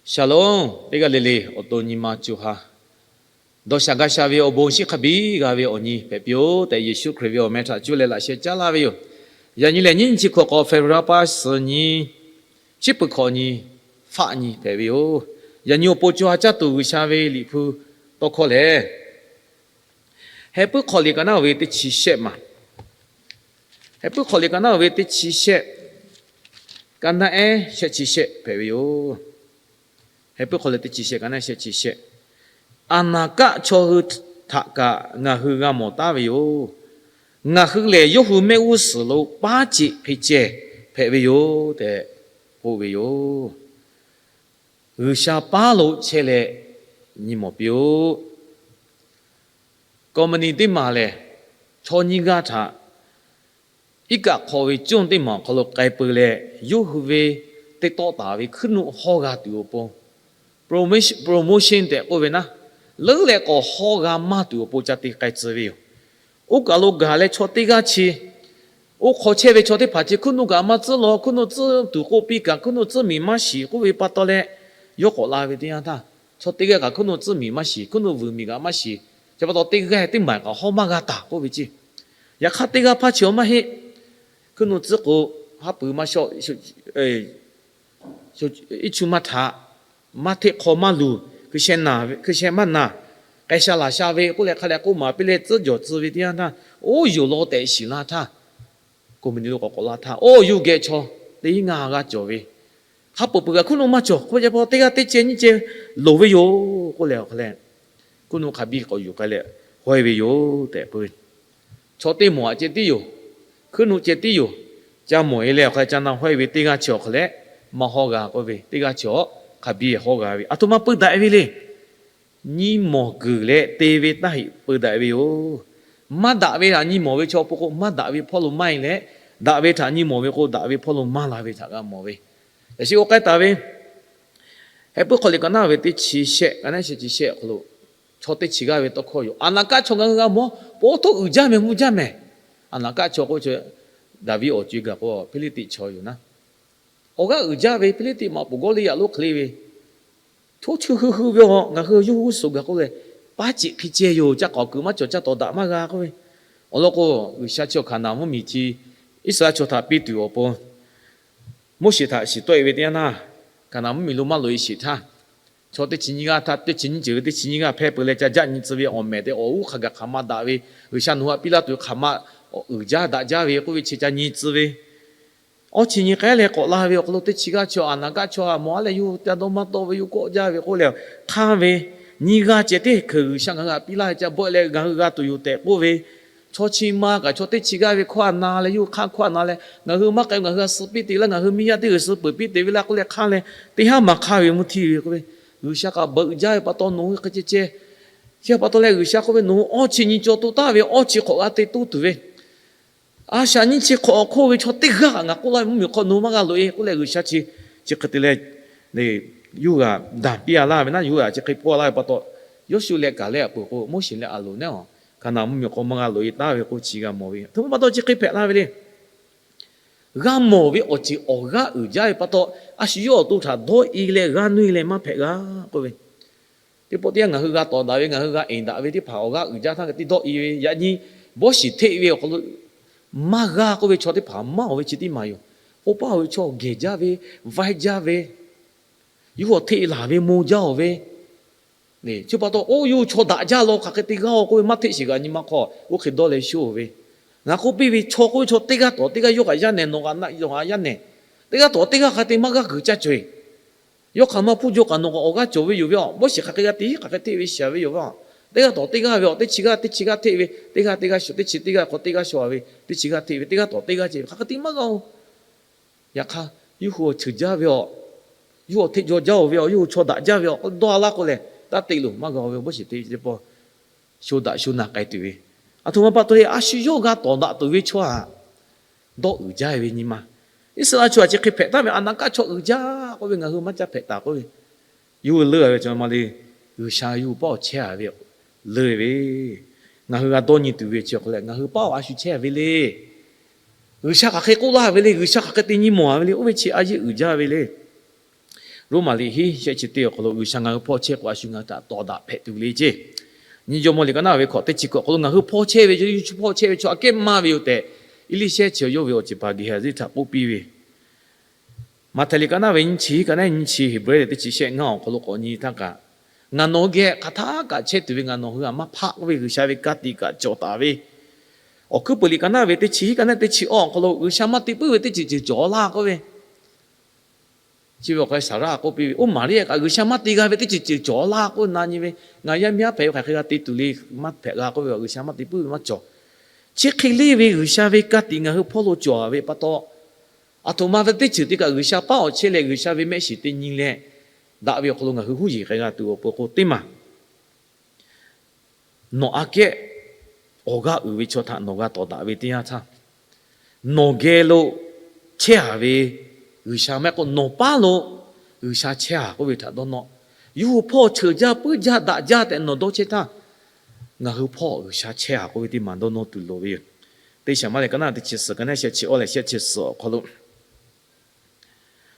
Shalom, teˇ g'aˇ le le awˬ to nyi ma co ha dawˬ shaˍ ga sha ve awˬ bon shinˉ hk'a biˇ g'a ve awˬ nyi hpehꞈ piˇ-oˬ tehꞈ, Yeˍsuˆ Hkriꞈ ve awˬ meh htaꞈ cuˇ leh laꞈ sheh caˉ laˇ ve yoˬ. Yaꞈ nyi lehˬ, nyiˇ nyi chi hkawꞈ k'awꞈ February paˇ suhˍ nyi, chiˉ peuˬ hkawꞈ nyi, faˆ nyi hpehꞈ ve yoˬ. Yaꞈ nyi awˬ pon co ha caˇ tuˬ G'uiˬsha ve Liꞈ hpu tawˇ hkawˇ lehˬ, Heh puiˉ hk'aw liꞈ ka naˉ ve teˇ chi shehˆ ma. Heh puiˉ hk'aw liꞈ ka naˉ ve teˇ chi shehˆ, ka naˉ ehˉ shehˆ chi shehˆ hpehꞈ ve yoˬ. Heh puiˉ hk'aw liꞈ teˇ chi shehˆ, ka naˉ ehˉ shehˆ chi shehˆ. Aˍnaˍkaˆ chaw hui htaꞈ kaꞈ ngaˬ hui g'a mawˬ taˉ ve yoˬ. Ngaˬ hui lehˬ, yawˇ hui mehˆ g'uˇ suhˍ lo paˉ ceꞈ hk'e ceh hpehꞈ ve yoˬ tehꞈ k'oˆ ve yoˬ. G'uiˬsha paˉ lo chehˇ leh nyi mawˬ piˇ-oˆ. Company teˇ maˬ lehˬ, chaw nyiˇ g'aˇ htaꞈ iˉ kaˆ hk'aw ve cuˇ teˇ maˬ awˬ hk'aw lo k'ai peu leh, yawˇ hui ve teˇ tawˆ taˍ ve hkuiˉ nuˆ hawˇ g'a tuˬ awˬ pon, promotion tehꞈ k'oˆ ve naˉ, leuˉ leh k'awꞈ hawˇ g'a maˇ tuˬ awˬ pon ca te k'ai tcuh ve yoˬ. Oˇ kaˬ lo gaˬ leh chaw teˇ g'aˇ chi, oˇ hk'aw chehˇ ve chaw teˇ hpaˍ chi hkuiˉ nuˆ kaꞈ maˇ tcuhˉ law, hkuiˉ nuˆ tcuhˉ tuˬ k'oˆ piˇ kaꞈ hkuiˉ nuˆ tcuhˉ miˬ maˇ shiˍ k'oˆ ve pa taw leh, yawˇ k'awꞈ la ve teˇ yanˇ htaˇ, chaw teˇ g'aˇ kaꞈ hkuiˉ nuˆ tcuhˉ miˬ maˇ shiˍ, hkuiˉ nuˆ vuiˬ miˬ kaꞈ maˇ shiˍ. Chi pa taw teˇ g'aˇ teˇ maˬ kaꞈ hawˇ maˇ g'a taˍ k'oˆ ve ceˇ. Yaꞈ hk'aˇ teˇ g'aˇ hpaˇ chi awˬ maˇ heˆ. Hkuiˉ nuˆ tcuhˉ k'o, haˉ pui maˇ shawˆ, iˉ chu maˇ htaꞈ, maˇ hteˆ hk'aw maˇ luˬ, hkui sheh maˇ naˬ, k'ai sha laˬ sha ve k'oˆ leh hk'a leh k'oˆ maˍ piˇ leh tcuhˉ jawˬ tcuh ve teˇ yanˇ htaˇ, oˇ yoˬ law tehꞈ shiˍ la htaˇ, company lo k'awꞈ k'awꞈ la htaˇ, oˇ yawˇ geh chaw teˇ hinˉ ngaˇ g'aˇ cawˬ ve, hk'a peuˬ peuˬ kaꞈ hkuiˉ nuˆ maˇ cawˬ k'oˆ ve pa taw, teˇ g'aˇ teˇ ceh nyiˇ ceh loˍ ve yoˬ k'oˆ leh awˬ hk'a leh, hkuiˉ nuˆ hk'a biˇ k'awꞈ yuˬ k'ai leh hawehˇ ve yoˬ tehꞈ k'oˆ ve. Chaw teˇ mawˬ aꞈ ceh tiˉ yoˬ. Hkuiˉ nuˆ ceh tiˉ yoˬ. Ca mawˬ e leh awˬ hk'a leh ca na hawehˇ ve teˇ g'aˇ chi awˬ hk'a leh maˇ hawˇ g'a k'oˆ ve, teˇ g'aˇ chi awˬ hk'a biˇ hawˇ g'a ve, aˬ htoꞈ ma peu daꞈ ve le. Nyi mawˬ kuiˬ leh te ve taˇ heꞈ peu daꞈ ve yoˬ. Maˇ daꞈ ve htaꞈ nyi mawˬ ve chaw pon k'o, maˇ daꞈ ve hpawˇ lo maˇ e leh, daꞈ ve htaꞈ nyi mawˬ ve k'o, daꞈ ve hpawˇ lo maˇ la ve htaꞈ g'a mawˬ ve. Yaꞈ shi k'o k'ai taˍ ve, Heh puiˉ hk'aw liꞈ ka naˉ ve teˇ chi shehˆ, ka naˉ shehˆ chi shehˆ awˬ hk'aw lo, chaw teˇ chi g'aˇ ve tawˇ hkawˇ yoˬ. Aˍnaˍkaˆ chaw ngaˬ hui g'a mawˬ, po htawˇ uiˍ jaˇ mehˍ mvuh jaˇ mehˍ. Aˍnaˍkaˆ chaw k'oˆ ve, Daˍviˆ awˬ co e gaˬ k'o, Hpiˇliˇtiˆ chaw yoˬ naˉ. Awˬ g'aˇ uiˍ jaˇ ve, Hpiˇliˇtiˆ ma poˬ gawˇ liˇ yaꞈ lonˉ hk'e le ve, choˉ chi hui hui ve a, ngaˬ hui yawˇ hui g'uˇ suhˍ gaˬ k'oˆ ve, paˉ ceꞈ hk'e ceh yoˬ, ca k'awꞈ kuiˬ maˇ cawˬ, ca tawˍ daꞈ maˇ g'a k'oˆ ve. Awˬ lawn k'o, G'uiˬsha chi awˬ Hkaˍnanˍ mvuhˇmiˬ chi Iˉsaˍreˍlaˆ chaw htaꞈ piˇ tuˬ awˬ pon Moˉseˍ htaꞈ shiˍ tawˆ e ve teˇ yanˇ htaˇ, Hkaˍnanˍ mvuhˇmiˬ lo maˇ loꞈ e sheˍ htaˇ, chaw teˇ chi nyiˇ g'aˇ htaˇ, teˇ chi nyiˇ ceuˬ ve teˇ chi nyiˇ g'aˇ hpehˇ peu leh ca jaˆ nyi tcuh ve awˬ mehˍ te awˬ uˉ hk'a gaˬ hk'aˬ ma daꞈ ve, G'uiˬsha nawˬ hui htaꞈ piˇ laˇ tuˬ hk'aˬ ma uiˍ jaˇ daꞈ jaˇ ve k'oˆ ve chi ca nyi tcuh ve. Awˇ chi nyi k'ai leh k'awꞈ la ve awˬ hk'aw lo teˇ chi g'aˇ chi Aˍnaˍkaˆ chaw a mawˬ a leh yawˇ hui ca dawˇ maˇ tawˆ ve, yawˇ kawˆ jaˇ ve k'oˆ leh hk'anˇ ve, nyiˇ g'aˇ ceh teˇ hkeuꞈ G'uiˬsha ngaˬ hui htaꞈ piˇ laˇ ve ca bawˆ e leh ngaˬ hui g'a tuˬ yoˬ tehꞈ k'oˆ ve, chaw chi ma kaꞈ chaw teˇ chi g'aˇ ve hkawˇ a na leh yawˇ hui hk'anˇ hkawˇ a na leh, ngaˬ hui maˇ k'ai, ngaˬ hui a suh piˇ te laˇ, ngaˬ hui miˇ yaˇ teˇ g'uiˬ suh peuˬ piˇ te ve laˇ k'oˆ leh hk'anˇ leh, teˇ haˉ maˬ hk'anˇ ve mvuhˇ htiˇ ve k'oˆ ve, G'uiˬsha kaꞈ beuꞈ jaˇ ve pa taw nawˬ hui hk'e ceh ceh, chi pa taw leh G'uiˬsha k'oˆ ve, nawˬ hui awˇ chi nyi caw to taˍ ve awˇ chi hk'awꞈ g'a te toˇ tuˬ ve, a shaꞈ nyiˇ chi hk'awꞈ awˬ hk'oˆ ve chaw teˇ g'aˇ kaꞈ ngaˬ k'oˆ laˇ ve mvuhˇmiˬ hk'aw nawˬ hui maˇ g'a loꞈ e k'oˆ leh G'uiˬsha chi, chi hk'e te leh, yawˇ hui htaꞈ daˬ piˇ a laˇ ve naˉ, yawˇ hui htaꞈ chi hk'e pawˇ laˇ ve pa taw, Yawˇshuˆ leh Kaˍlehˆ a peuˬ k'o, Moˉseˍ leh Aˍronˍ naˉ, Hkaˍnanˍ mvuhˇmiˬ hk'aw maˇ g'a loꞈ e taˍ ve k'oˆ chi g'a mawˬ ve. Hk'e te pa taw chi hk'e hpehꞈ la ve le. G'a mawˬ ve awˬ ceuˬ awˬ g'aˇ uiˍ jaˇ ve pa taw, a shu yawˇ awˬ to htaꞈ dawˇ e leh g'aˇ nuˇ e leh maˇ hpehꞈ g'a k'oˆ ve, teˇ pawˆ teˇ yanˇ ngaˬ hui g'a tawˍ daꞈ ve, ngaˬ hui g'a enˍ daꞈ ve teˇ hpaˍ awˬ g'aˇ uiˍ jaˇ htaˇ kaꞈ teˇ dawˇ i ve, yaꞈ nyi bawˇ shiˍ hteˆ ve awˬ hk'aw lo maˇ g'a k'oˆ ve chaw teˇ hpaˍ maˇ awˬ ve chi teˇ maˬ yoˬ. Oˇ paˆ awˬ ve chaw gehˬ jaˇ ve, vaiˇ jaˇ ve, yawˇ hui hteˆ laˬ ve maw jaˇ awˬ ve, chi pa taw oˇ yawˇ hui chaw daꞈ jaˇ law hk'aˬ hk'e te g'aˇ-oˬ k'oˆ ve maˇ hteˆ shiˍ g'a nyi ma hk'aw oˇ hk'e dawˇ leh shoˉ ve. Ngaˬ k'oˆ piˇ ve chaw k'oˆ ve chaw teˇ g'aˇ tawˍ teˇ g'aˇ yawˇ kaꞈ yaˇ nehˬ, nawˬ kaꞈ nawˬ kaꞈ yaˇ nehˬ, teˇ g'aˇ tawˍ teˇ g'aˇ hk'a te maˇ g'aˇ kuiˬ caˇ cawˬ e. Yawˇ hk'aˬ ma hpuˇ jaw kaꞈ nawˬ kaꞈ awˬ g'aˇ cawˬ ve yoˬ ve a, bawˇ shiˍ hk'aˬ hk'e g'a te hk'aˬ hk'e hteˆ ve shiˍ ve yoˬ ve a. Teˇ g'aˇ tawˍ teˇ g'aˇ ve a, teˇ chi g'aˇ teˇ chi g'aˇ hteˆ ve, teˇ g'aˇ teˇ g'aˇ shaw, teˇ chi teˇ g'aˇ hk'aw teˇ g'aˇ shaw ve, teˇ chi g'aˇ hteˆ ve, teˇ g'aˇ tawˍ teˇ g'aˇ ceh ve hk'aˬ hk'e te maˇ g'a-oˬ. Yaꞈ hk'aˇ, yawˇ hui awˬ ceuˬ jaˇ ve a, yawˇ hui awˬ hteˆ jaw jaˇ-oˬ ve a, yawˇ hui chaw daꞈ jaˇ ve a k'o dawˇ a laˇ k'oˆ leh, taˇ te loˬ maˇ g'a-oˬ ve, bawˇ shiˍ teˇ pawˆ sho daꞈ sho na k'ai tuˬ ve. Aˬ htoꞈ ma pa taw leh a shu yawˇ g'a tawˍ daꞈ tuˬ ve chaw htaꞈ dawˇ uiˍ jaˇ ve nyi ma. Iˉsaˍreˍlaˆ chaw htaꞈ chi hk'e hpehꞈ taˍ ve, Aˍnaˍkaˆ chaw uiˍ jaˇ k'oˆ ve ngaˬ hui maˇ caˇ hpehꞈ taˍ k'oˆ ve, yawˇ hui leuˇ ve chaw ma le, G'uiˬsha yawˇ hui paˆ awˬ chehˇ a ve leuˇ ve, ngaˬ hui g'a dawˇ nyi tuˬ ve chi awˬ hk'aw leh ngaˬ hui paˆ awˬ a shu chehˇ a ve le. G'uiˬsha hk'aˬ hk'e k'oˆ laˇ ve le, G'uiˬsha hk'aˬ hk'e te nyi mawˬ a ve le, oˇ ve chi a yeˇ uiˍ jaˇ ve le. Roˉmaꞈ liꞈ hiˉ shehˆ chi teˇ awˬ hk'aw lo G'uiˬsha ngaˬ hui hpawˇ chehˇ k'o, a shu ngaˬ hui htaꞈ tawˍ daꞈ hpehꞈ tuˬ le ceˇ. Nyi jawˇmawˇ liꞈ ka naˉ ve hkawꞈ teˇ chi hkawꞈ awˬ hk'aw lo ngaˬ hui hpawˇ chehˇ ve, yawˇ hui hpawˇ chehˇ ve chaw aꞈ kehˉ maˇ ve yoˬ tehꞈ, Eˇliˇshehˇ chi yawˇ ve awˬ ceˬ paˍ Geˍhaˍziˆ htaꞈ k'oˆ piˇ ve, Maꞈhtehˍ liꞈ ka naˉ ve nyiˇ chi hiˉ ka naˉ nyiˇ chi, Heˍbrehˇ liꞈ teˇ chi shehˆ ngaˇ awˬ hk'aw lo k'awꞈ nyi htaˇ kaꞈ, ngaˬ nawˬ hui geh hk'aˬ htaˇ kaꞈ chehˇ tuˬ ve ngaˬ nawˬ hui htaꞈ maˇ hpaˆ k'oˆ ve, G'uiˬsha ve ka tiꞈ kaꞈ cawˬ taˍ ve, Awˬ hkuiˉ puiˍ liꞈ ka naˉ ve teˇ chi hiˉ ka naˉ teˇ chi awˇ awˬ hk'aw lo G'uiˬsha maˇ te puiˉ ve teˇ ceuˬ ceuˬ cawˬ laˇ k'oˆ ve, chi ve awˬ hk'aw Saˍraˆ k'oˆ piˇ ve, Oˇ Maˍriˆ kaꞈ G'uiˬsha maˇ te g'a ve teˇ ceuˬ ceuˬ cawˬ laˇ k'oˆ ve, na nyi ve, Ngaˬ yaˇ miˇ haˉ hpehꞈ ve hk'aˬ hk'e g'a te tuˬ le, maˇ hpehꞈ g'a k'oˆ ve, G'uiˬsha maˇ te puiˉ ve maˇ cawˬ. Chi hk'e le ve G'uiˬsha ve ka tiꞈ ngaˬ hui hpawˇ lo cawˬ ve pa taw, aˬ htoꞈ ma ve teˇ ceuˬ te kaꞈ G'uiˬsha paˉ awˬ chehˇ leh G'uiˬsha ve mehˆ shiˍ te nyi leh, daꞈ ve awˬ hk'aw lo ngaˬ hui huˉ yeˬ k'ai g'a tuˬ awˬ pon k'o teˇ maˬ nawˬ aꞈ kehˉ awˬ g'aˇ uiˍ ve chaw htaꞈ nawˬ g'a tawˍ daꞈ ve teˇ yanˇ htaˇ, nawˬ geh lo chehˇ a ve G'uiˬsha mehˆ k'o, nawˬ paˉ lo G'uiˬsha chehˇ a k'oˆ ve htaꞈ dawˇ nawˇ. Yawˇ hui hpawˇ cheuˬ jaˇ, puiˉ jaˇ, daꞈ jaˇ tehꞈ nawˬ dawˇ chehˇ htaˇ, ngaˬ hui hpawˇ G'uiˬsha chehˇ a k'oˆ ve teˇ maˬ dawˇ nawˇ tuˬ loˍ ve yoˬ. Teˇ Saˍmaˍriˆ ka naˉ teˇ chi suhˍ ka naˉ shehˆ chi awˇ leh shehˆ chi suhˍ awˬ hk'aw lo,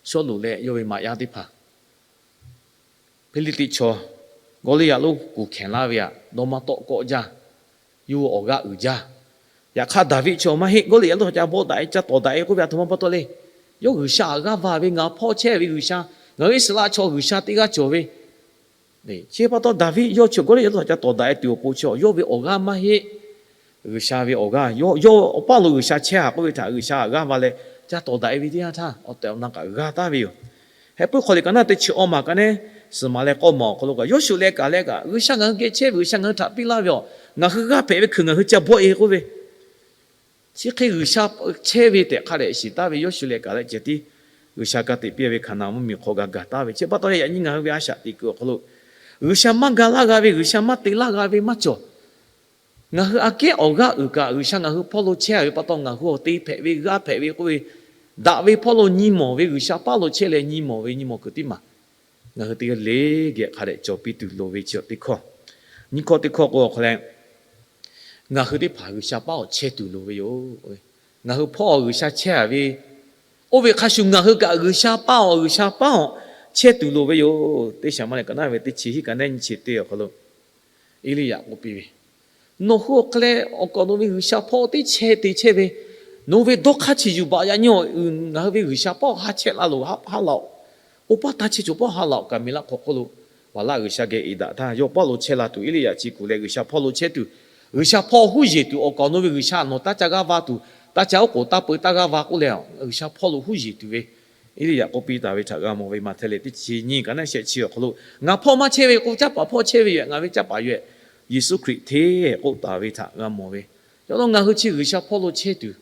Sawˉluꞈ leh yawˇ ve maꞈ yaˇ teˇ hpaˍ Hpiˇliˇtiˆ chaw Gawˇliˇyaꞈ lonˉ kuˬ hkehˍ laˇ ve htaꞈ dawˇ maˇ tawˆ kawˆ jaˇ. Yawˇ hui awˬ g'aˇ uiˍ jaˇ. Yaꞈ hk'aˇ Daˍviˆ chaw maˇ heˆ, Gawˇliˇyaꞈ lonˉ htaꞈ ca bawˆ daꞈ-e, ca tawˍ daꞈ-e k'oˆ ve aˬ htoꞈ ma pa taw le. Yawˇ G'uiˬsha htaꞈ g'aˇ va ve, Ngaˬ hpawˇ chehˇ ve G'uiˬsha, ngaˬ hui Iˉsaˍreˍlaˆ chaw G'uiˬsha teˇ g'aˇ cawˬ ve, chi pa taw Daˍviˆ yawˇ chi Gawˇliˇyaꞈ lonˉ htaꞈ ca tawˍ daꞈ-e tuˬ awˬ pon chi yawˇ ve awˬ g'aˇ maˇ heˆ. G'uiˬsha ve awˬ g'aˇ, yawˇ yawˇ awˬ paˇ lo G'uiˬsha chehˇ a k'oˆ ve htaꞈ G'uiˬsha htaꞈ g'aˇ va leh ca tawˍ daꞈ-e ve teˇ yanˇ htaˇ, awˬ tehˬ awˬ na kaꞈ g'a taˍ ve yoˬ. Heh puiˉ hk'aw liꞈ ka naˉ teˇ chi awˇ maˬ ka naˉ, suhˍ maˍ leh k'awˇ maˬ awˬ hk'aw lo kaꞈ, Yoˇshuꞈ leh Kaˍlehˇ kaꞈ, G'uiˬsha ngaˬ hui geh chehˇ ve, G'uiˬsha ngaˬ hui htaꞈ piˇ laˇ ve yoˬ. Ngaˬ hui g'aˇ hpehꞈ ve hkui ngaˬ hui ca bawˆ-e k'oˆ ve, chi hk'e G'uiˬsha chehˇ ve tehꞈ hk'a dehꞈ shiˍ taˍ ve Yoˇshuꞈ leh Kaˍlehˇ ceh tiˉ G'uiˬsha ka tiꞈ piˇ ve Hkaˍnanˍ mvuhˇmiˬ hk'aw g'a gaˬ taˍ ve. Chi pa taw leh yaꞈ nyi ngaˬ hui ve a shaꞈ teꞈ kuiˬ awˬ hk'aw lo G'uiˬsha maˇ ga laˇ g'a ve, G'uiˬsha maˇ te laˇ g'a ve maˇ cawˬ. Ngaˬ hui aꞈ kehˉ awˬ g'aˇ uiˍ kaꞈ G'uiˬsha ngaˬ hui hpawˇ lo chehˇ a ve pa taw, ngaˬ hui awˬ te hpehꞈ ve, g'aˇ hpehꞈ ve k'oˆ ve, daꞈ ve hpawˇ lo nyi mawˬ ve, G'uiˬsha paˉ lo chehˇ leh nyi mawˬ ve nyi mawˬ kuiˬ teˇ maˬ ngaˬ hui teˇ g'aˇ le geh hk'a dehꞈ cawˬ piˇ tuˬ loˍ ve chi teˇ hkawˇ. Nyiˇ hkawˇ teˇ hkawˇ k'o awˬ hk'aw leh, ngaˬ hui teˇ hpaˍ G'uiˬsha paˉ awˬ chehˇ tuˬ loˍ ve yoˬ. Ngaˬ hui hpawˇ G'uiˬsha chehˇ a ve, oˇ ve hk'a shuˍ ngaˬ hui kaꞈ G'uiˬsha paˉ awˬ, G'uiˬsha paˉ awˬ chehˇ tuˬ loˍ ve yoˬ. Teˇ Saˍmaˍriˆ ka naˉ ve teˇ chi hiˉ ka naˉ nyi chi teˇ awˬ hk'aw lo Eˇliˇyaꞈ k'oˆ piˇ ve, Nawˬ hui awˬ hk'aw leh awˬ kaˍ awˬ nu ve G'uiˬsha hpawˇ teˇ chehˇ te chehˇ ve, nawˬ hui ve dawˇ hk'aˇ chi yuˬ baˬ yaꞈ nyi awˬ uiˍ ngaˬ hui ve G'uiˬsha paˉ awˬ ha chehˇ la loˬ, ha laꞈ-oꞈ. Oˇ paˉ taˇ chehˇ cawˬ paˉ ha laꞈ-oꞈ, Kaˍmeˍlaˆ hk'aw hk'oˆ lo Baˍlaˆ g'uiˬsha geh iˍ daꞈ htaˇ, yawˇ paˉ lo chehˇ la tuˬ Eˇliˇyaꞈ chi kuˬ leh G'uiˬsha hpawˇ lo chehˇ tuˬ, G'uiˬsha hpawˇ huˉ yeˬ tuˬ awˬ kaˍ awˬ nu ve G'uiˬsha nawˬ taˇ ca g'aˇ va tuˬ, taˇ ca oˉ k'oˍ taˇ peu taˇ g'aˇ va k'oˆ leh, G'uiˬsha hpawˇ lo huˉ yeˬ tuˬ ve Eˇliˇyaꞈ k'oˆ piˇ taˍ ve htaꞈ g'a mawˬ ve Maꞈhtehˍ liꞈ teˇ chi nyiˇ ka naˉ shehˆ chi awˬ hk'aw lo, Ngaˬ hpawˇ maˇ chehˇ ve k'o, caˇ paˍ hpawˇ chehˇ ve yoˬ, ngaˬ ve caˇ paˍ yoˬ, Yeˍsuˆ Hkriꞈ hteˇ k'oˆ taˍ ve htaꞈ g'a mawˬ ve. Yaꞈ hk'aˇ ngaˬ hui chi G'uiˬsha hpawˇ lo chehˇ tuˬ,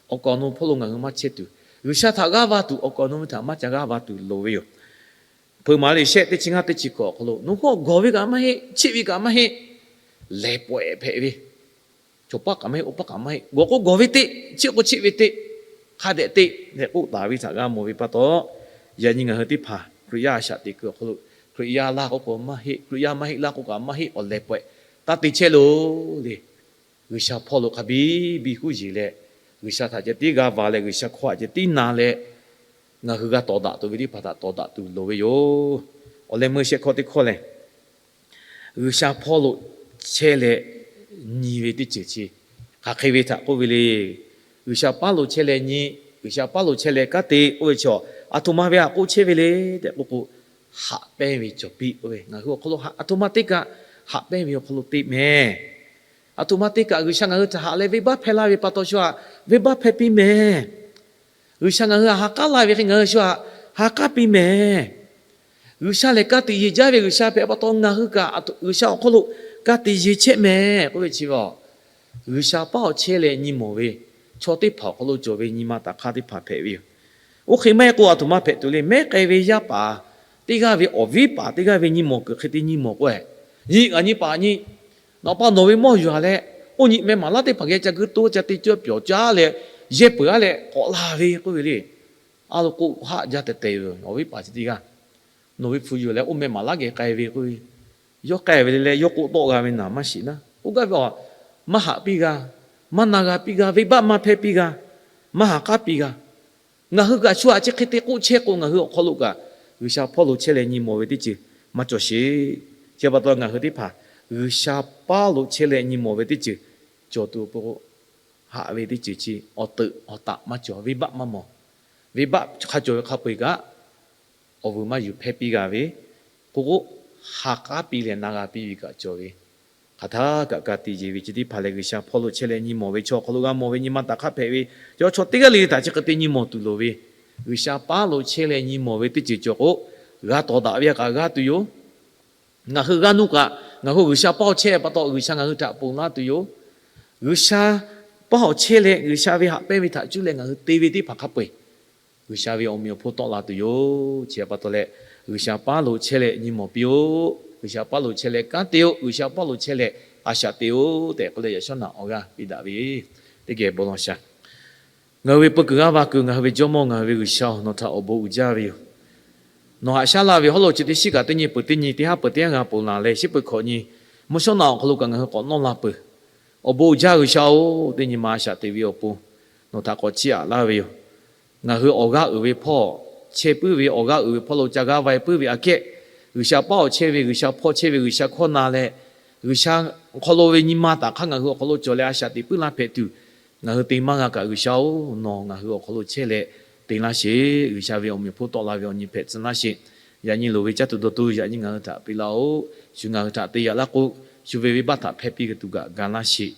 awˬ kaˍ awˬ nu hpawˇ lo ngaˬ hui maˇ chehˇ tuˬ, G'uiˬsha htaꞈ g'aˇ va tuˬ awˬ kaˍ awˬ nu ve htaꞈ maˇ ca g'aˇ va tuˬ loˍ ve yoˬ. Hpeuꞈ maˍ liꞈ shehˆ teˇ chi ngaˇ teˇ chi hkawꞈ awˬ hk'aw lo, Nawˬ hui awˬ gawˬ ve kaꞈ maˇ heˆ, cheˆ ve kaꞈ maˇ heˆ, lehˬ pawehꞈ hpehꞈ ve, cawˬ paˉ kaꞈ maˇ heˆ, oˇ paˉ kaꞈ maˇ heˆ, gawˬ k'o gawˬ ve teˆ, cheˆ k'o cheˆ ve teˆ, hk'a dehꞈ teˆ tehꞈ k'oˆ taˍ ve htaꞈ g'a mawˬ ve pa taw, yaꞈ nyi ngaˬ hui teˇ hpaˍ Hkriꞈ yaˇ a shaꞈ teꞈ kuiˬ awˬ hk'aw lo, Hkriꞈ yaˇ laˇ k'oˆ k'o maˇ heˆ, Hkriꞈ yaˇ maˇ heˆ laˇ k'oˆ kaꞈ maˇ heˆ, awˬ lehˬ pawehꞈ taˇ te chehˇ loˬ le. G'uiˬsha hpawˇ lo hk'a biˇ biˇ huˉ yeˬ leh, G'uiˬsha htaꞈ ceh tiˉ g'aˇ va leh, G'uiˬsha hkawˇ htaꞈ ceh tiˉ na leh, ngaˬ hui g'a tawˍ daꞈ tuˬ ve teˇ hpaˍ htaꞈ tawˍ daꞈ tuˬ loˍ ve yoˬ. Awˬ leh meuˇ shehˆ hkawˇ teˇ hkawˇ lehˬ, G'uiˬsha hpawˇ lo chehˇ leh nyi ve teˇ ceuˬ chi hk'aˬ hk'e ve htaꞈ k'oˆ ve le. G'uiˬsha paˉ lo chehˇ leh nyi, G'uiˬsha paˉ lo chehˇ leh kanˉ te k'oˆ ve chaw, aˬ htoꞈ ma ve htaꞈ k'oˆ chehˇ ve le tehꞈ k'oˆ k'o, haꞈ pehnˇ ve cawˬ piˇ k'oˆ ve, ngaˬ hui awˬ hk'aw lo aˬ htoꞈ ma teˇ kaꞈ haꞈ pehnˇ ve awˬ hk'aw lo te mehˍ. Aˬ htoꞈ ma teˇ kaꞈ G'uiˬsha ngaˬ hui htaꞈ haꞈ leh venˇbaˆ hpehˇ laˇ ve pa taw shu htaꞈ venˇbaˆ hpehˇ piˇ mehˍ. G'uiˬsha ngaˬ hui htaꞈ ha k'aˉ laˇ ve hk'e ngaˬ hui shu htaꞈ ha k'aˉ piˇ mehˍ. G'uiˬsha lehˬ ka tiꞈ yeˬ jaˇ ve G'uiˬsha hpehꞈ pa taw, ngaˬ hui kaꞈ G'uiˬsha awˬ hk'aw lo ka tiꞈ yeˬ chehˇ mehˍ k'oˆ ve chi ve, G'uiˬsha paˉ awˬ chehˇ leh nyi mawˬ ve chaw teˇ hpaˍ awˬ hk'aw lo cawˬ ve nyi ma taˍ hk'aˇ teˇ hpaˍ hpehꞈ ve yoˬ. Oˇ hk'e maˇ heˆ k'o, aˬ htoꞈ ma hpehꞈ tuˬ le. Mehˉ k'ai ve yaˇ paˍ teˇ g'aˇ ve awˬ viˉ paˍ teˇ g'aˇ ve nyi mawˬ kuiˬ hk'e te nyi mawˬ k'o, nyi kaꞈ nyi paˍ nyi, nawˬ pa nawˬ ve mawˇ yuˬ a leh, oˇ nyi meh maˍ laˉ teˇ hpaˍ geh ca guiˇ toˇ ca te cawˇ pyawˬ caˉ leh, yehˇ peuˬ aˉ leh k'awꞈ la ve k'oˆ ve le. A lo k'o, haˆ jaˇ tehˬ tehˬ yoˬ. Awˬ viˉ paˍ chi teˇ g'aˇ nawˬ ve hpu yuˬ leh oˇ meh maˍ laˉ geh k'ai ve k'oˆ ve, yawˇ k'ai ve le leh yawˇ k'oˆ tawˆ g'a ve naˍ maˇ shiˍ naˉ. Oˇ gaˇ ve a, maˇ haꞈ piˇ g'a, maˇ na g'a piˇ g'a, venˇbaˆ maˇ hpehˇ piˇ g'a, maˇ ha k'aˉ piˇ g'a. Ngaˬ hui kaꞈ shu htaꞈ chi hk'e te k'oˆ chehˇ k'o, ngaˬ hui awˬ hk'aw lo kaꞈ G'uiˬsha hpawˇ lo chehˇ leh nyi mawˬ ve teˇ ceuˬ maˇ cawˬ sheˍ. Chi pa taw ngaˬ hui teˇ hpaˍ G'uiˬsha paˇ lo chehˇ leh nyi mawˬ ve teˇ ceuˬ cawˬ tuˬ awˬ pon, haꞈ ve teˇ ceuˬ chi awˬ teuꞈ awˬ taꞈ maˇ cawˬ, venˇbaˆ maˇ mawˬ. Venˇbaˆ hk'a cawˬ ve hk'a peu-eˬ kaꞈ, awˬ vuiˬ maˇ yuˬ hpehˇ piˇ g'a ve, k'oˆ k'o, ha k'aˉ piˇ leh na g'a piˇ ve kaꞈ cawˬ ve, hk'aˬ htaˇ kaꞈ ka tiꞈ yeˬ ve chi teˇ hpaˍ lehˬ, G'uiˬsha hpawˇ lo chehˇ leh nyi mawˬ ve chaw awˬ hk'aw lo g'a mawˬ ve nyi ma taꞈ hk'aˇ hpehꞈ ve, chaw chaw teˇ g'aˇ le le htaꞈ chi hk'e te nyi mawˬ tuˬ loˍ ve, G'uiˬsha paˇ lo chehˇ leh nyi mawˬ ve teˇ ceuˬ cawˬ k'o, g'a tawˍ daꞈ ve htaꞈ kaꞈ g'aˇ tuˬ yoˬ. Ngaˬ hui g'aˇ nuˇ kaꞈ ngaˬ hui G'uiˬsha paˇ awˬ chehˇ pa taw G'uiˬsha ngaˬ hui htaꞈ ponˬ laˇ tuˬ yoˬ. G'uiˬsha paˇ awˬ chehˇ leh G'uiˬsha ve haꞈ pehnˇ ve htaꞈ cuˇ leh ngaˬ hui te ve teˇ hpaˍ hk'a peu-eˬ, G'uiˬsha ve awˬ meꞈ awˬ hponˇ tawˆ la tuˬ yoˬ. Chi pa taw leh, G'uiˬsha paˇ lo chehˇ leh nyi mawˬ piˇ-oˆ. G'uiˬsha paˇ lo chehˇ leh kanˉ te-oˆ. G'uiˬsha paˇ lo chehˇ leh a shaꞈ teꞈ-oˆ tehꞈ k'oˆ leh, yaꞈ shawˉ naꞈ awˬ g'aˇ piˇ daꞈ ve teˇ geh bon law sha. Ngaˬ hui ve peu kuiˬ g'aˇ va kuiˬ, ngaˬ hui ve Jawˇmawˇ, ngaˬ hui ve G'uiˬsha-oˬ, nawˬ htaꞈ awˬ bon uiˍ jaˇ ve yoˬ. Nawˬ haꞈ shaˉ laˇ ve hawˉ lo chi teˇ shiˉ kaꞈ teˇ nyi peuˬ teˇ nyi, teˇ haˉ peuˬ teˇ haˉ g'a ponˬ laˬ leh, shiˉ peuˬ hkawꞈ nyi mvuhˇ shawˉ naꞈ awˬ hk'aw lo kaꞈ ngaˬ hui k'awꞈ nawˇ la peuˬ. Awˬ bon uiˍ jaˇ G'uiˬsha-oˬ, teˇ nyi ma a shaꞈ teꞈ ve awˬ pon nawˬ htaꞈ k'awꞈ chiˇ aꞈ laˇ ve yoˬ. Ngaˬ hui awˬ g'aˇ uiˍ ve hpawˇ chehˇ puiˉ ve, awˬ g'aˇ uiˍ ve hpawˇ lo ca g'aˇ va-e puiˉ ve aꞈ kehˉ, G'uiˬsha paˇ awˬ chehˇ ve, G'uiˬsha hpawˇ chehˇ ve, G'uiˬsha hkawˇ na leh, G'uiˬsha awˬ hk'aw lo ve nyi ma taꞈ hk'aˇ ngaˬ hui awˬ hk'aw lo cawˬ leh a shaꞈ teꞈ puiˉ laˇ hpehꞈ tuˬ, ngaˬ hui te maˇ g'a kaꞈ G'uiˬsha-oˬ, nawˬ ngaˬ hui awˬ hk'aw lo chehˇ leh te laˇ sheˍ. G'uiˬsha ve awˬ meꞈ awˬ hponˇ tawˆ la ve awˬ nyi hpehꞈ tcuh laˇ sheˍ. Yaꞈ nyi loˍ ve caˇ tuˬ dawˬ tuˬ yaꞈ nyi ngaˬ hui htaꞈ piˇ laˇ-oˆ. Shu ngaˬ hui htaꞈ te yaꞈ laˇ k'o, shu ve venˇbaˆ htaꞈ hpehˇ piˇ tuˬ kaꞈ ga laˇ sheˍ.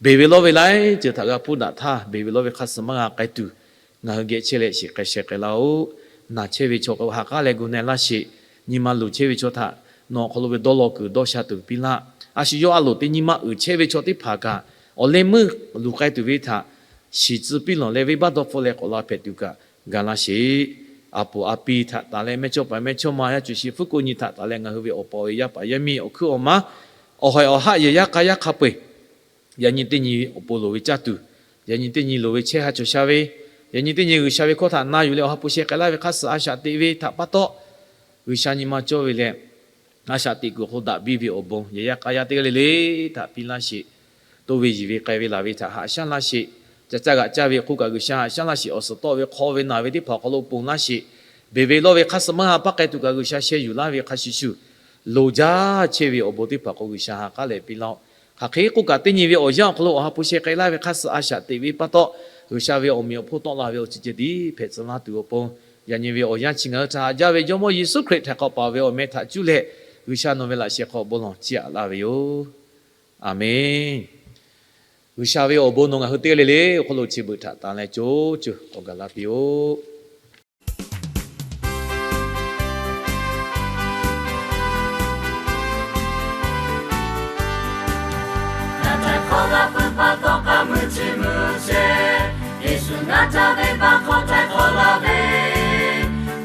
Beˬ ve lawˇ ve laiˉ ceuˬ htaꞈ g'a hpuˇ daꞈ htaˇ, beˬ ve lawˇ ve hk'aˇ suh maˇ g'a k'ai tuˬ, ngaˬ hui geh chehˇ leh shiˍ k'ai sheh k'ai laˇ-oˆ. Naˬ chehˇ ve chaw k'o ha k'aˉ leh gu na-e laˇ sheˍ. Nyi ma luˬ chehˇ ve chaw htaꞈ nawˬ awˬ hk'aw lo ve dawˇ law kuiˬ dawˇ sha tuˬ piˇ laˇ. A shu yawˇ a loˍ teˇ nyi ma uiˍ chehˇ ve chaw teˇ hpaˍ kaꞈ, awˬ leh meuˇ luˬ k'ai tuˬ ve htaꞈ shiˍ tcuh piˇ lawˬ leh, venˇbaˆ dawˇ hpfuhˆ leh k'awꞈ la hpehꞈ tuˬ kaꞈ ga laˇ sheˍ. A poˍ a pi htaꞈ taˍ leh, mehˇ chawˇ paˍ mehˇ chawˇ ma yaˇ cuˬ shi fuˉ ko nyi htaꞈ taˍ leh, ngaˬ hui ve awˬ pa awˬ e yaˇ paˍ yaˇ miˇ awˬ hkuiˉ awˬ maˉ, awˬ haiˬ awˬ haˆ yehˬ yaˇ k'a yaˇ hk'a peu-eˬ, yaꞈ nyi teˇ nyi awˬ pon loˍ ve caˇ tuˬ, yaꞈ nyi teˇ nyi loˍ ve chehˇ ha cawˬ sha ve, yaꞈ nyi teˇ nyi G'uiˬsha ve hkawˇ htaꞈ na yuˬ leh awˬ ha hpu sheh k'ai laˇ ve hk'aˇ suh a shaꞈ teꞈ ve htaꞈ pa taw, G'uiˬsha nyi ma cawˇ ve leh, a shaꞈ teꞈ kuiˬ awˬ hk'aw lo daꞈ biˇ ve awˬ bon yehˬ yaˇ k'a yaˇ teˇ g'aˇ le le htaꞈ piˇ laˇ sheˍ. Toˇ ve yiˬ ve k'ai ve laˬ ve htaꞈ haꞈ shaˉ laˇ sheˍ. Ca caˇ g'aꞈ caˇ ve hk'oˆ kaꞈ G'uiˬsha haꞈ shaˉ laˇ sheˍ. Awˬ suhˍ tawˆ ve hk'aw ve naˬ ve teˇ hpaˍ awˬ hk'aw lo ponˬ laˇ sheˍ. Beˬ ve lawˇ ve hk'aˇ suh maˇ ha paˇ k'ai tuˬ kaꞈ G'uiˬsha sheh yuˬ laˇ ve hk'a shuˍ shuˍ, loˍ jaˇ chehˇ ve awˬ bon teˇ hpaˍ k'o G'uiˬsha ha k'aˉ leh piˇ laˇ-oˆ. Hk'aˬ hk'e k'oˆ kaꞈ, teˇ nyi ve awˬ yanˇ awˬ hk'aw lo awˬ ha hpu sheh k'ai laˇ ve hk'aˇ suh a shaꞈ teꞈ ve pa taw, G'uiˬsha ve awˬ meꞈ awˬ hponˇ tawˆ la ve awˬ ceuˬ ceh tiˉ hpehꞈ tcuh laˇ tuˬ awˬ pon, yaꞈ nyi ve awˬ yanˇ chi ngaˬ hui htaꞈ haꞈ jaˇ ve Jawˇmawˇ Yeˍsuˆ Hkriꞈ htaꞈ k'awꞈ paˍ ve awˬ meh htaꞈ cuˇ leh, G'uiˬsha nawˬ ve laꞈ sheh hk'aw bon lawˬ chiˇ aꞈ laˇ ve yoˬ. Aˬmenˍ. G'uiˬsha ve awˬ bon nawˬ ngaˬ hui teˇ g'aˇ le le awˬ hk'aw lo chi beuꞈ htaꞈ tanˍ leh co co k'awꞈ gaˬ la piˇ-oˆ. Ngaˬ htaꞈ hk'awꞈ la peuˬ pa taw k'aˇ mui chi mui sheˍ. Yeˍsuˆ ngaˬ htaꞈ venˇbaˆ hk'aw htaiˍ hk'awꞈ laˇ ve,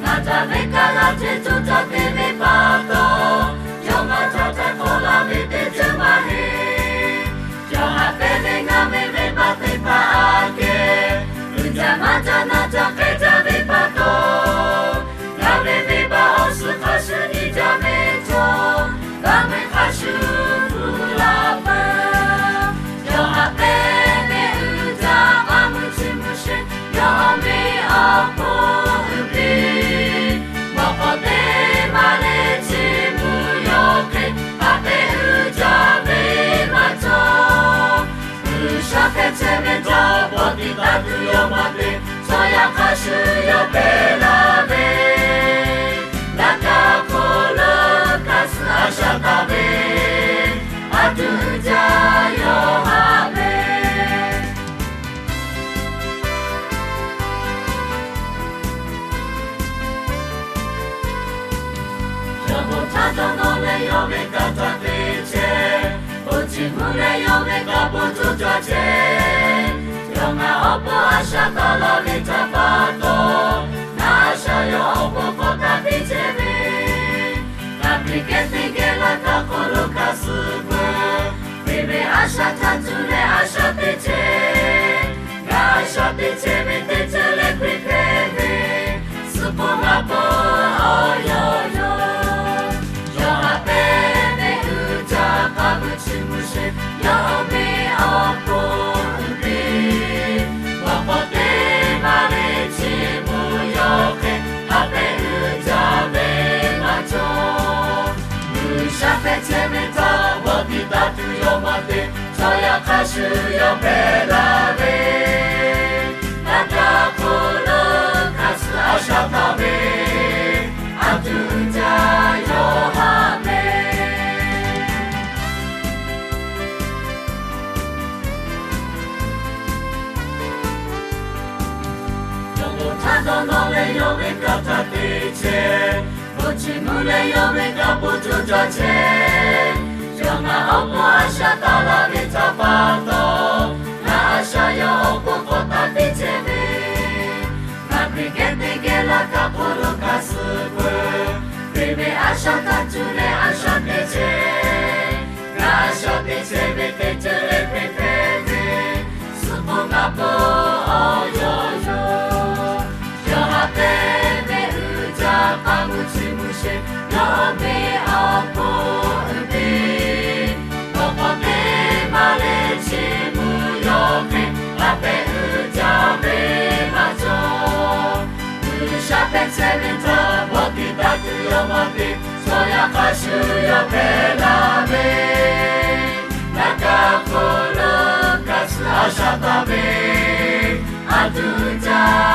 ngaˬ htaꞈ venˇ kaˆ g'aˇ hteˇ co caˇ te ve pa taw, yawˇ ngaˬ htaꞈ htaiˍ hk'awꞈ laˇ ve teˇ ceuˬ maˇ heˆ. Yawˇ haꞈ pehnˇ ve ngaˬ ve venˇbaˆ teˇ hpaˍ aꞈ kehˬ, uiˍ jaˇ maˇ jaˇ naˇ jaˇ k'ehˇ jaˇ ve pa taw, ngaˬ ve venˇbaˆ awˬ suhˍ hk'a shuˍ nyi jaˇ ve cawˬ, g'a mui hk'a shuˍ hpu la peuˬ. Yawˇ haꞈ pehnˇ ve uiˍ jaˇ k'aˇ mui chi mui sheˍ. Yawˇ awˬ meh awˬ hponˇ uiˍ piˇ, mawꞈ k'aw teˇ maˇ le chi mvuh yawˇ hk'e, haꞈ pehnˇ uiˍ jaˇ ve maˇ cawˬ. G'uiˬsha hpehꞈ chehˇ ve jawˇ paw tiꞈ taˇ tuˬ yawˇ maˇ te, chaw yaˇ hk'a shuˍ yawˇ te laˇ ve, laꞈ ka hk'oˆ lo hk'a suh a shaꞈ taˍ ve, a tuˬ uiˍ jaˇ yawˇ haꞈ ve. Yawˇ bon htaˇ dawˇ nawˇ leh yawˇ ve kaꞈ ca te chehˇ, bon chi mvuh leh yawˇ ve kaꞈ bon co caˇ chehˇ. Yawˇ ngaˬ awˬ pon a shaꞈ taˍ laˇ ve htaꞈ pa taw, ngaˬ a shaꞈ yawˇ awˬ pon k'awꞈ taˍ piˇ chehˇ ve, ngaˬ hpeꞈ kehˉ teˇ geh laˇ kaꞈ hk'oˆ lo hk'a suh peuˬ. Ve ve a shaꞈ htaꞈ cuˇ leh a shaꞈ teꞈ chehˇ, ngaˬ a shaꞈ teꞈ chehˇ ve teˇ ceuˬ leh hkui hpehꞈ ve, suh k'o ngaˬ pon awˬ yawˇ yoˬ. Yawˇ haꞈ pehnˇ ve uiˍ jaˇ k'aˇ mui chi mui sheˍ. Yawˇ awˬ meh awˬ hponˇ uiˍ piˇ, mawꞈ k'aw teˇ maˇ le chi mvuh yawˇ hk'e, haꞈ pehnˇ uiˍ jaˇ ve te, chaw yaꞈ hk'aˇ shu yawˇ hpehꞈ la ve, ngaˬ kaꞈ hk'aw lo hk'a suh a shaꞈ taˍ ve, a tuˬ uiˍ jaˇ yawˇ haꞈ ve. Yawˇ bon htaˇ dawˇ nawˇ leh yawˇ ve kanˇ htaˇ te chehˇ, bon chi mvuhˇ leh yawˇ ve kanˇ paˆ coˇ caˇ chehˇ. Yawˇ ngaˬ awˬ pon a shaꞈ taˍ laˇ ve htaꞈ pa taw, ngaˬ a shaꞈ yawˇ awˬ pon k'awꞈ taˍ piˇ chehˇ ve, ngaˬ miˬ geh teˇ geh laˇ kaꞈ hk'aw lo hk'a suh peuˬ. Te ve a shaꞈ htaˇ cuˇ leh a shaꞈ te chehˇ, ngaˬ a shaꞈ te chehˇ ve teˇ ceuˬ leh hpehꞈ hpehꞈ ve, suh k'o ngaˬ pon awˬ yawˇ yoˬ. Yawˇ haꞈ pehnˇ ve uiˍ jaˇ k'aˉ mvuhˇ chi mvuhˇ sheˍ, yawˇ ve awˬ pon uiˍ piˇ. K'awꞈ k'awꞈ te maˇ leh chi mvuhˇ yawˇ hk'e, haꞈ pehnˇ uiˍ jaˇ ve maˇ cawˬ. G'uiˬsha hpehꞈ chehˇ ve htaꞈ bawˆ tiꞈ taˇ tuˬ yawˇ maˇ te, chaw yaꞈ hk'aˇ shu yawˇ hpehꞈ la ve, ngaˬ kaꞈ hk'aw lo hk'a suh a shaꞈ taˍ ve, a tuˬ uiˍ jaˇ